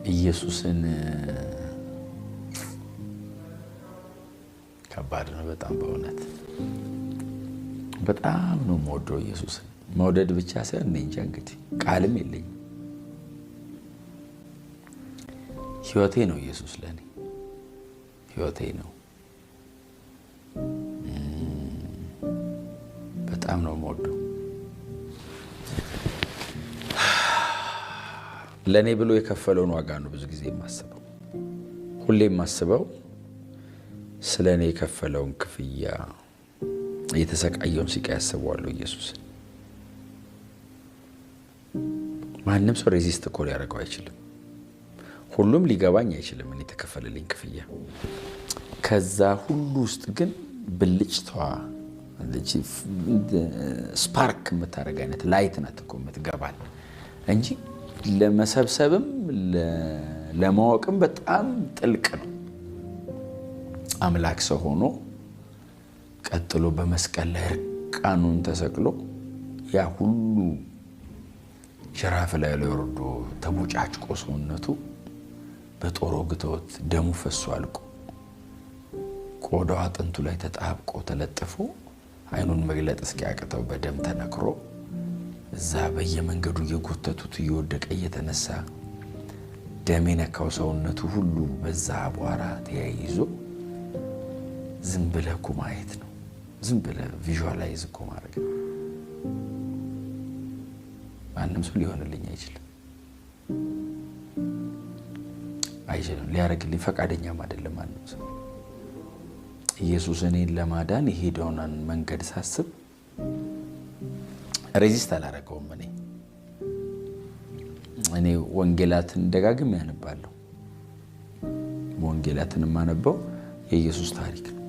ኢየሱስን ከባድ ነው በጣም፣ በእውነት በጣም ነው የምወደው ኢየሱስን። መውደድ ብቻ ሳይሆን እኔ እንጃ እንግዲህ ቃልም የለኝም። ህይወቴ ነው ኢየሱስ፣ ለእኔ ህይወቴ ነው። በጣም ነው የምወደው። ለእኔ ብሎ የከፈለውን ዋጋ ነው ብዙ ጊዜ የማስበው። ሁሌ የማስበው ስለ እኔ የከፈለውን ክፍያ፣ የተሰቃየውን ስቃይ ያስበዋለሁ ኢየሱስን። ማንም ሰው resist እኮ ሊያደርገው አይችልም። ሁሉም ሊገባኝ አይችልም እኔ የተከፈለልኝ ክፍያ። ከዛ ሁሉ ውስጥ ግን ብልጭታዋ spark የምታደርግ አይነት light ናት እኮ የምትገባል እንጂ ለመሰብሰብም ለማወቅም በጣም ጥልቅ ነው። አምላክ ሰው ሆኖ ቀጥሎ በመስቀል ላይ እርቃኑን ተሰቅሎ፣ ያ ሁሉ ጅራፍ ላይ ወርዶ ተቦጫጭቆ፣ ሰውነቱ በጦር ወግተውት ደሙ ፈሶ አልቆ፣ ቆዳው አጥንቱ ላይ ተጣብቆ ተለጥፎ፣ ዓይኑን መግለጥ እስኪያቅተው በደም ተነክሮ፣ እዛ በየመንገዱ እየጎተቱት እየወደቀ እየተነሳ፣ ደም የነካው ሰውነቱ ሁሉ በዛ አቧራ ተያይዞ፣ ዝም ብለህ እኮ ማየት ነው። ዝም ብለህ visualize እኮ ማድረግ ነው። ማንም ሰው ሊሆንልኝ አይችልም፣ አይችልም። ሊያደርግልኝ ፈቃደኛም አይደለም ማንም ሰው። ኢየሱስ እኔን ለማዳን የሄደውን መንገድ ሳስብ resist አላደረገውም። እኔ ወንጌላትን ደጋግሜ ያነባለሁ። ወንጌላትን የማነበው የኢየሱስ ታሪክ ነው።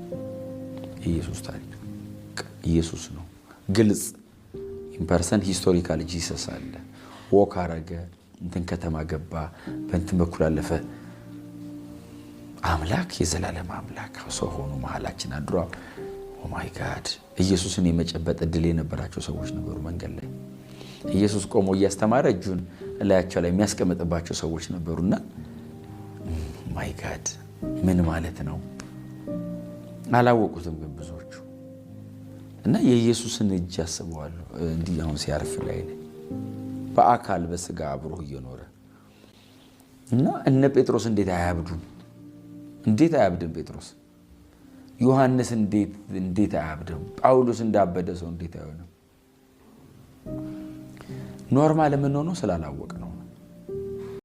የኢየሱስ ታሪክ ነው። ኢየሱስ ነው ግልጽ in person historical Jesus አለ። Walk አረገ፣ እንትን ከተማ ገባ፣ በእንትን በኩል አለፈ። አምላክ፣ የዘላለም አምላክ ሰው ሆኖ መሀላችን አድሯ። Oh my God፣ ኢየሱስን የመጨበጥ እድል የነበራቸው ሰዎች ነበሩ። መንገድ ላይ ኢየሱስ ቆሞ እያስተማረ እጁን እላያቸው ላይ የሚያስቀምጥባቸው ሰዎች ነበሩና my God ምን ማለት ነው? አላወቁትም ግን ብዙዎቹ። እና የኢየሱስን እጅ አስበዋለሁ እንዲህ አሁን ሲያርፍ ላይ በአካል በስጋ አብሮ እየኖረ። እና እነ ጴጥሮስ እንዴት አያብዱም? እንዴት አያብድም ጴጥሮስ? ዮሐንስ እንዴት አያብድም? ጳውሎስ እንዳበደ ሰው እንዴት አይሆንም? Normal የምንሆነው ስላላወቅ ነው።